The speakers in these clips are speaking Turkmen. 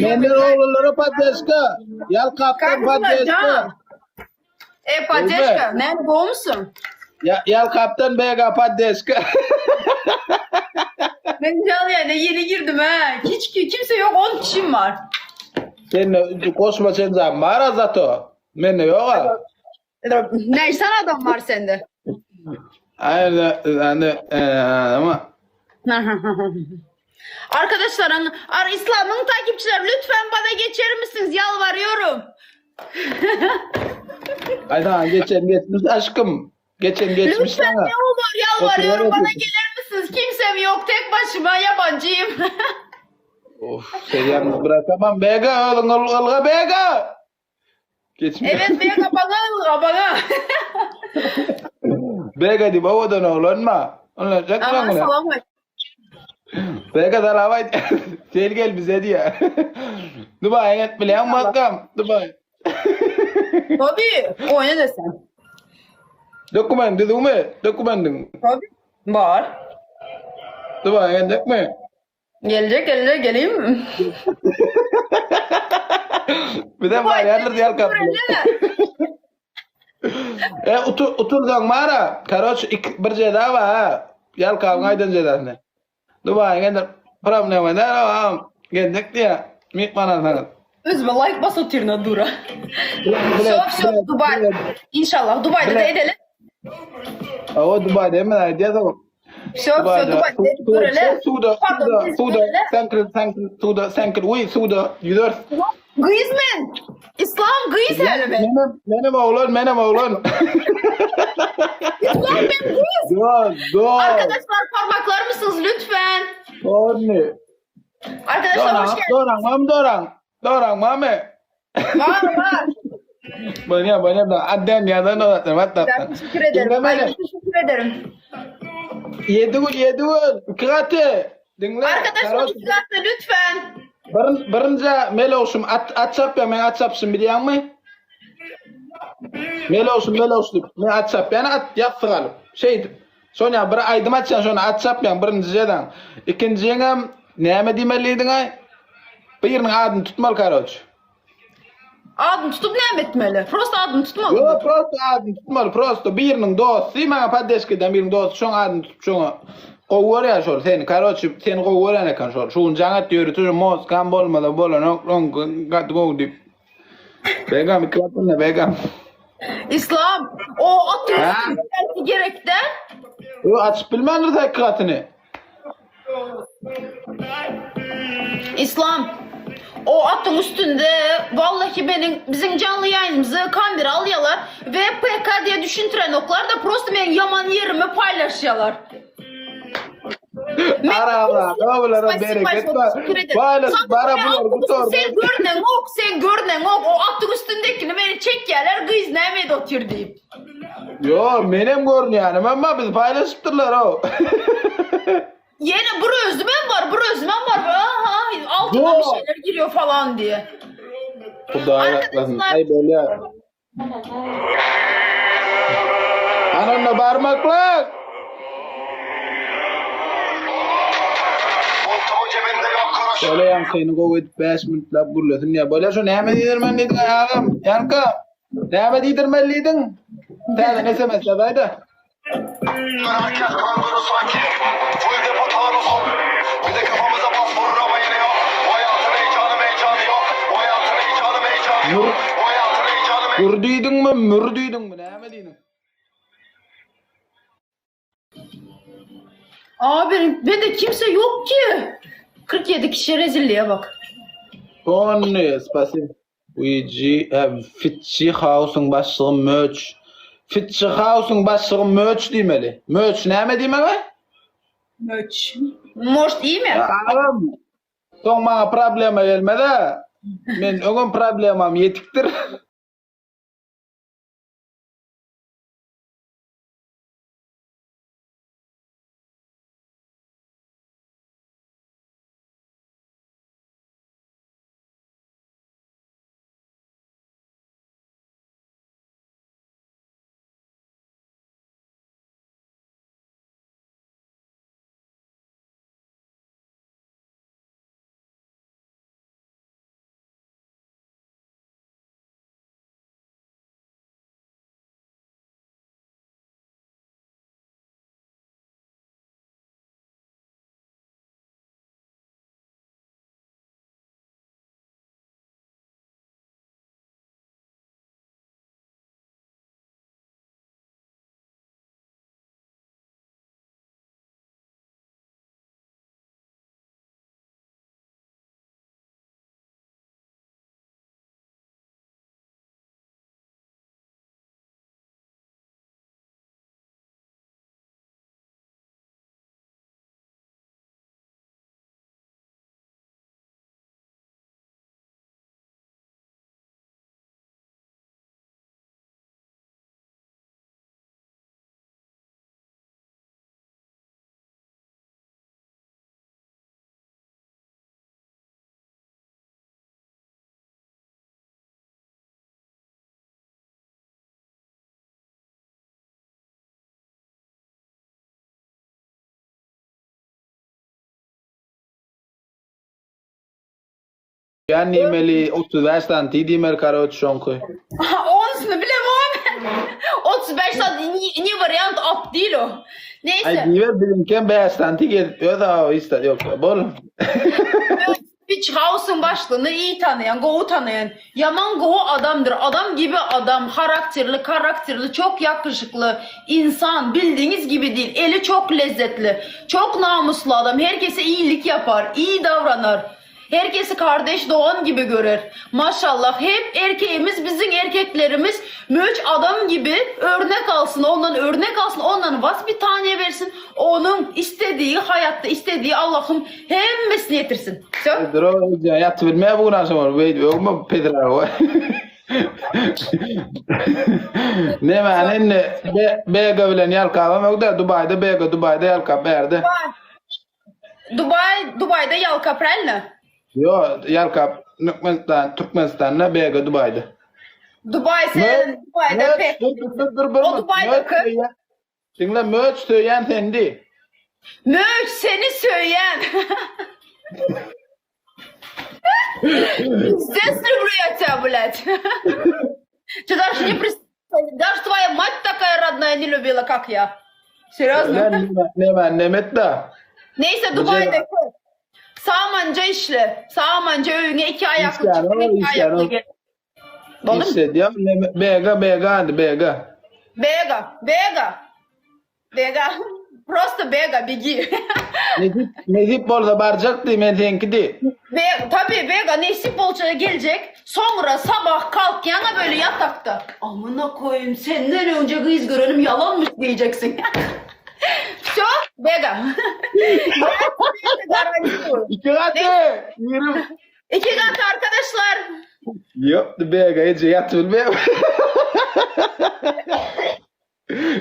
Menden oglanlara poddeşka. Ýalkapdan poddeşka. E poddeşka. Näme gowmysyň? Ýa Ýalkapdan BG poddeşka. Men canly ýaýyna ýeni girdim hä. Hiç kimse ýok 10 kişim bar. Sende goşmaça enjam bar a zato. Mende ýok a. Näçe adam bar sende? Aýda indi ama. Arkadaşlar, ar İslam'ın takipçileri lütfen bana geçer misiniz? Yalvarıyorum. Aýda geçen geçmiş aşkım. Geçen geçmiş Lütfen sana. ne olur yalvarıyorum Oturuyorum. bana gelir misiniz? Kimsem yok tek başıma yabancıyım. Of, seni yalnız bırakamam. BG oğlum ol BG. Geçmiş. evet BG bana bana. BG diýip owadan oglanma. Ondan Aman çakma salam. BG salam aýt. Gel gel bize diýe. Dubai et bilýän makam. Dubai. Tabii oyna desen. Dokument düzümi? Dokumendiň. Tabii. Var. Dubai geljekmi? Gelecek gelecek geleyim mi? Bizem barýandyr diýer kapy. E utur utursaň mara. Karoç bir jeza bar ha. Ýalkabyň aýdan jezasyny. Dubaýa gelip problema däl agam. Geljek diýä. Myhman alsaňyz. Özüme like bas otyryn dura. Всё, всё, Dubai. İnşallah Dubai'de de edelim. Awa Dubaýda hemen aýdýarsyň. Всё, всё, Dubai'de edip göreli. Suwda, Pardon, suwda, biz suwda, göreli. seňkil, seňkil, suwda, seňkil, uý, suwda, ýüzeris. Gyz men. İslam gyz häli men. Menem, menem oglan, menem oglan. İslam men gyz. Dur, dur. Arkadaşlar parmaklar mısınız lütfen? Tony. Arkadaşlar hoş Doran, geldiniz. doran, mam doran. Doran, mame. Var var. Bolýar, bolýar. Adden ýazan olatlar, Ben WhatsApp'dan. teşekkür ederim. Diňle Ay, meni. teşekkür ederim. Ýedi gün, ýedi gün. Iki gaty. Diňle. Arkadaşlar Karoç, iki katı lütfen. Bir, birinji melowşum at, at çapýan, men at çapyşym bilýäňmi? Melowşum, melowş diýip, men at çapýan, at ýassyk alyp, şeýdip. Şonýa bir aýdym açýan, şony at çapýan birinji jezaň. Ikinjiňem näme diýmelidiň-aý? Biriniň adyny tutmaly karoç. Adyny tutup näme etmeli? Prosta adyny tutmaly. Ýok, prosta adyny tutmaly, prosta biriniň dosty, maňa poddeşka eden biriniň dosty, şoň adyny tutup şoňa gowy görýär şol seni, karoçi seni gowy görýän eken şol. Şu gün jaň etdi ýörite şu Moskam bolmasa bolanok, oň gaty gowy diýip. Begam iki gatynda begam. İslam o at Ha? belki gerek de. Ýok, açyp bilmändir sen iki gatyny. İslam o atyň üstünde vallahi meniň biziň janly ýaýynymyzy kamera alýarlar we PK diýe düşündirenoklar da prosta meniň ýaman ýerimi paýlaşýarlar. Araba, bulara bereket bar. Paýlaş, bara bular gutar. Sen görneňok, sen görneňok. O atyň üstündekini meni çekýärler, gyz näme edip otyr diýip. Ýok, menem görünýänim, emma bizi paýlaşypdyrlar o. Ýene bir özümem bar, bir özümem bar. Aha, altyna bir Ýok. şeyler giriyor falan diye. Hudaý saklasyn. Arkadaşlar- Aý bolýar. Ananda barmaklar. Şöyle ýaňkyny gowy edip 5 minutlap gürlesin diýýär. Bolýar şu näme diýdirmeli diýdiň agam? Ýaňky näme diýdirmeli diýdiň? Täze SMS ýazaýda. Herkes kandırı sanki Full depo taarruzum Bir de kafamıza bas vurur ama yine yok Bu hayatın heyecanı meyecanı yok Bu hayatın heyecanı meyecanı yok Bu hayatın heyecanı Gür diýdiňmi, mür diýdiňmi, näme diýdiň? Abi bende kimse yok ki. 47 kişi rezilliğe bak. Tony, spasibo. VG, Fitçi House-yň başlygy Möç. Fitçi House-yň başlygy Möç diýmeli. Möç näme diýmeli? Möç. Может имя? Agam, soň maňa problema gelmez-ä. Men öňem problemam ýetikdir. Söýýän diýmeli, 35 santi diýmeli karoç şoňky. Onusyny bilemok men. 35 santi ne, ne wariant at değil o. Aý Neyse. diýiber biziňkem 5 santi gezip öz awa hiç zat ýok. Bol. Beach House'un başlygyny iyi tanıyan, gowy tanıyan. Yaman gowy adamdır. Adam gibi adam, harakterli, karakterli, çok yakışıklı insan. Bildiğiniz gibi değil. Eli çok lezzetli. Çok namuslu adam. Herkese iyilik yapar, iyi davranır. Herkesi kardeş doğan gibi görür. Maşallah hep erkeğimiz bizim erkeklerimiz möç adam gibi örnek alsın. Ondan örnek alsın. Ondan vas bir tane versin. Onun istediği hayatta istediği Allah'ım hemmesini yetirsin. Söz. Dur o ýatyp bilmeýär bu gün agşam ol. Beýdip öňme pedra. Näme indi BG bilen ýalkabam öňde Dubaýda BG Dubaýda ýalkap bärde. Dubai, Dubai'de yalka правильно? Ýo, ýalkap Türkmenistan, Türkmenistanda BG Dubaýda. Dubai sen Dubai'de pek. Dur dur dur dur. O Dubai'daki. Diňle möç söýen sendi. Möç seni söyleyen. Пиздец люблю я тебя, блядь. Ты даже не представляешь, даже твоя мать такая родная не любила, как я. Серьезно? Näme nemet da. Neyse Dubai'de Sağmanca işle. Sağmanca övüne iki ayaklı İşler, çıkın, o iki işler, ayaklı o. gel. Boldy mı? İşte diýär, BG BG hadi BG. Bega, Bega. Bega. Просто Bega, begi. Nesip, nesip bolsa barjak diý, men seňki diý. Ve tabii Vega nesip bolça gelecek. Sonra sabah kalk yana böyle yatakta. Amına koyayım senden önce kız görelim yalanmış diyeceksin. Все, Vega. Garanti. Iki gaty. Ýirim. İki kat arkadaşlar. Ýok, BG eje ýatyp bilmeýär.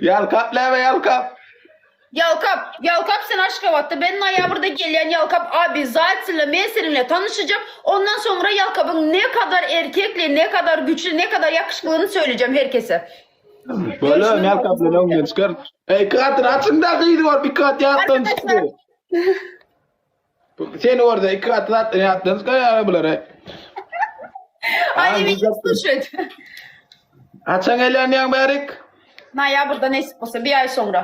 Ýalkap näme ýalkap? Yalkap, Yalkap sen Aşgabat'ta ben Noyabr'da gelen Yalkap abi zaten ben seninle tanışacağım. Ondan sonra Yalkap'ın ne kadar erkekle, ne kadar güçlü, ne kadar yakışıklılığını söyleyeceğim herkese. Bolýar, ýalkap bilen öňden çykar. Ey, iki gatyny açyň da gyzy bor, bir gat ýatdan çykdy. Seni orada iki gat zatdan ýatdan çykar ýa bular. Они меня слушают. Haçan gelýän ýaň bärik? Noyabr'da nesip bolsa bir ay sonra.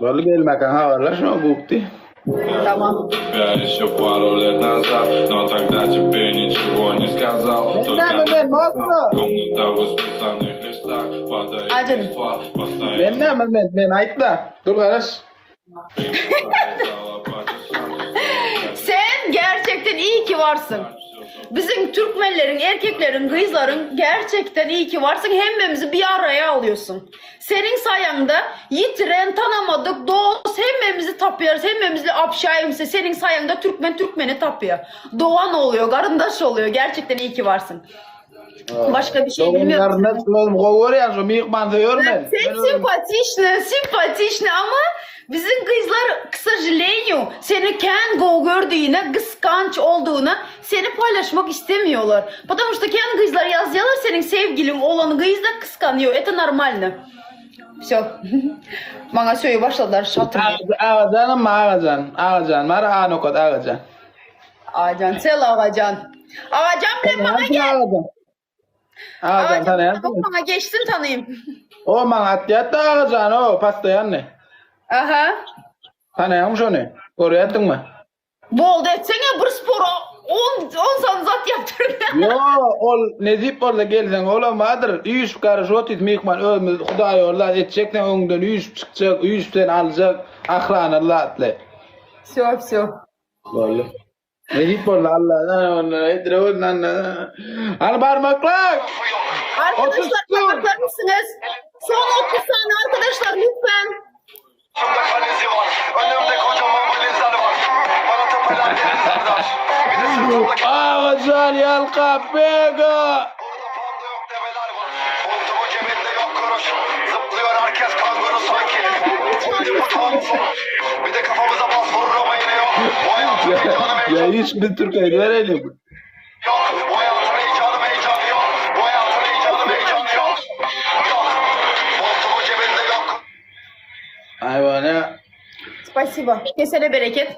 Boldy gelmäkäň habarlaşma gupdy. Tamam. тебя еще пару лет назад Но тогда тебе ничего не сказал Только Näme men bolsa? комната в исписанных листах Падает Один. листва, постоянно Men näme men men aýtda. Dur garaş. залопатишь Sen gerçekten iyi ki varsın. Bizim Türkmenlerin, erkeklerin, kızların gerçekten iyi ki varsın. Hemmemizi bir araya alıyorsun. Senin sayende yitiren, tanımadık, dost hemmemizi tapıyoruz. Hemmemizle apşayımsa senin sayende Türkmen Türkmeni tapıyor. Doğan oluyor, karındaş oluyor. Gerçekten iyi ki varsın. Başka bir şey bilmiyorum. Doganlaryna oğlum gowy görýän şu myhman söýer men. Sen simpatiçli, simpatiçli ama bizim kızlar к сожалению seni ken go gördüğüne, kıskanç olduğuna seni paylaşmak istemiyorlar. Потому что ken kızlar yazıyorlar senin sevgilin olan kız da kıskanıyor. Это нормально. Все. Bana söyle başladılar şatır. Agajanım Agajan. Agajan var A nokat Agajan. Ağacan, sel ağacan. Ağacan bile bana gel. Agajan. Agajan Ağacan tanaýarsyň. bana geçsin tanıyayım. O maňa atýar da Agajan o pastaýan ne? Aha. Tanaýaňmy şony? Görýärdiňmi? Boldu etsene bir spora 10 10 sanzat yaptırdı. Yo, ol nezip bolsa gelseň olam bardyr. Üýşüp garyşyp otyr myhman özümiz Hudaý ýolla etjekden öňden üýşüp çykjak, üýşüp seni aljak ahrana latly. Все, все. Boldy. Nezip boldy Allah'dan onlara etrafından. Hani barmaklar. Arkadaşlar 30 parmaklar mısınız? Son 30 saniye arkadaşlar lütfen. Başımda kalezi var. Önümde kocaman valizler var. Bana tepeler denizler dar. Bir de sırtımda Ağacan yalka bega. Burada panda yok develer var. Montumun cebinde yok kuruş. Zıplıyor herkes kanguru sanki. Full depo Taurus. Bir de kafamıza bas vurur ama yine yok. Bu hayatın heyecanı Ya mevcut hiç bir Türkiye'yi verelim. yok. Bu hayatın heyecanı heyecanı yok. Bu hayatın heyecanı heyecanı yok. Yok. Montumun cebinde yok. Hayvana. Спасибо. Kesene bereket.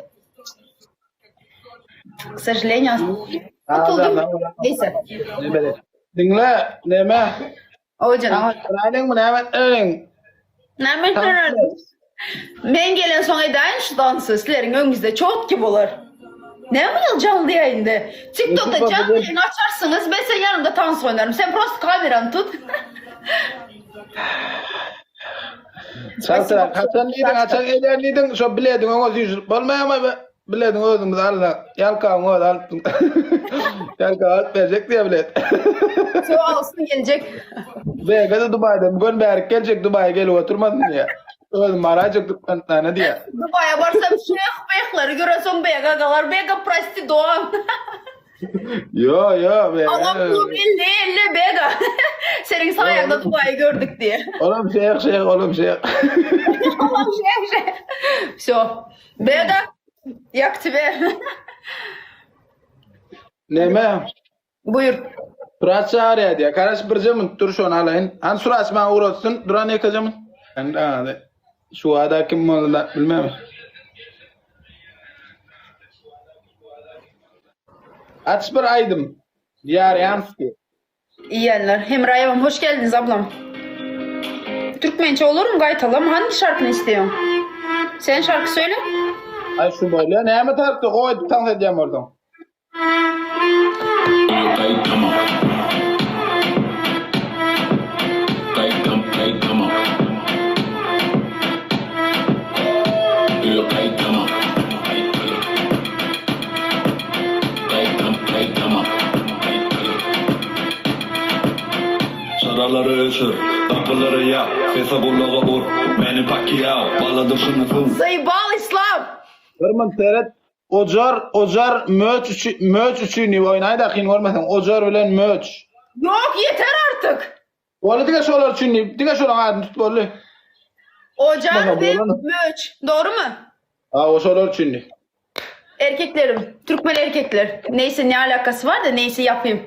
К сожалению. Tutuldum. Neyse. Diňle, neme? O canım. Aýlyň näme etmeliň? Näme etmeliň? Men gelen soň edäýin şu dansy sizleriň öňüňizde çotki bolar. Näme ýyl janly ýaýynda? TikTokda janly ýaýyn açarsyňyz, men seň ýanyňda tans oýnarym. Sen prosta kamerany tut. Çaltrak, haçan diýdiň, haçan gelýän diýdiň, şo bilediň öňe süýşürip bolmaýarmy? Bilediň özümiz alsak, Ýalkawyň özi alyp. Ýalkaw alyp berjek diýýär bilet. Şo alsyn geljek. BG-de Dubaýdan gön bärik geljek, Dubaýa gelip oturmasyn diýýär. Özüm baraýjak Türkmenistana diýýär. Dubaýa barsam şeýh beýhleri görensoň BG galar. BG prosti dogan. Ýo, ýo, BG. Alan pulum 50 50 BG. Seniň saýaňda Dubaýy gördük diýe. Olam şeýh, şeýh, olam şeýh. Olam şeýh, şeýh. Wsё. BG, ýak tebe. Neme? Buýur. Surat çagyrýar diýýär. Karaş birje minut dur şony alaýyn. Hany Surat maňa ugratsyn. Duran ýekeje minut. Hany şu wada kim boldy da bilmem. Aç bir aýdym. Ýarýanskiý. Iýenler. Hemraýewam hoş geldiňiz ablam. Türkmençe olurmy gaýtalam hangi şarkyny isteýoň? Sen şarky söýle. Aý şu bolýa näme tarapda gowy edip tans edýän bolsaň. Gaýtama. Gaýtam, gaýtama. Gaýtama. Gaýtam, gaýtama. Çyralary öçür, gapylary ýap, sese gulaga ur, Meni Pakiao, bala durşuna suw. Zaýbal Islam! Bir munt seret Ojar ojar möç üçin möç üçin diýip oýnaýda kyn görmeseň ojar bilen möç. Ýok ýeter artyk. Boldy diňe şolar üçin diýip diňe şolaň adyny tut boldy. Ojar we möç dogrymy? Hawa şolar üçin diýip. Erkeklerim türkmen erkekler neýse ne alakasy bar da neýse ýapyň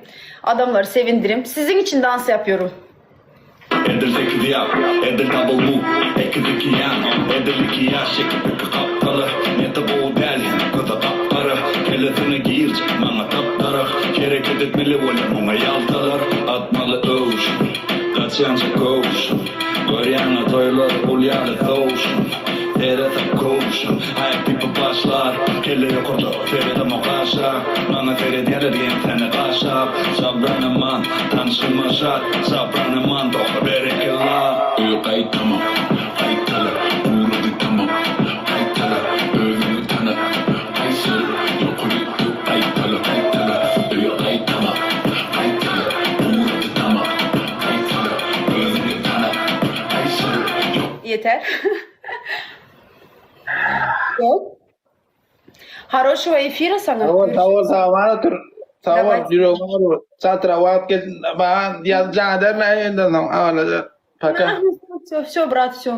adamlary sevindirim siziň için dans ýapýorym. Edil sekiz ýap, edil double move, Ekiz iki ýan, edil iki ýaş çekip iki gapdaly, Neti gowy däl hem gyzy gap-gara, Kellesine girjek maňa tap-darak, Hereket etmeli bolýar muňa ýaltalar, Atmaly öwşün, gaçýança köwşün, Görýäňä toýlar gul ýaly sowşun, Seresap köwşün, aýak typyp başlar, Kelle ýokarda, seredemok aşak, Maňa seredýärler ýeňsäni gaşap, Sabranaman, tanşyma şat, Sabranaman, doga berekella. Öýe gaýtama, gaýtala, ugrady tamam, gaýtala, özüňi tana, gaýsar, ýokary gaýtala, gaýtala, öýe gaýtama, gaýtala, ugrady tamam, gaýtala, özüňi tana, gaýsar, ýok. Ýeter. Ýok. Haroşewa efira saňa. Sag bol, sag bol, sag bol otur. Sag bol, ýüregime urur. Çatyra wagt gel, maňa ýaz jaň ederin, aý, ondan soň, awalaja. Paka. Всё, всё, брат, всё.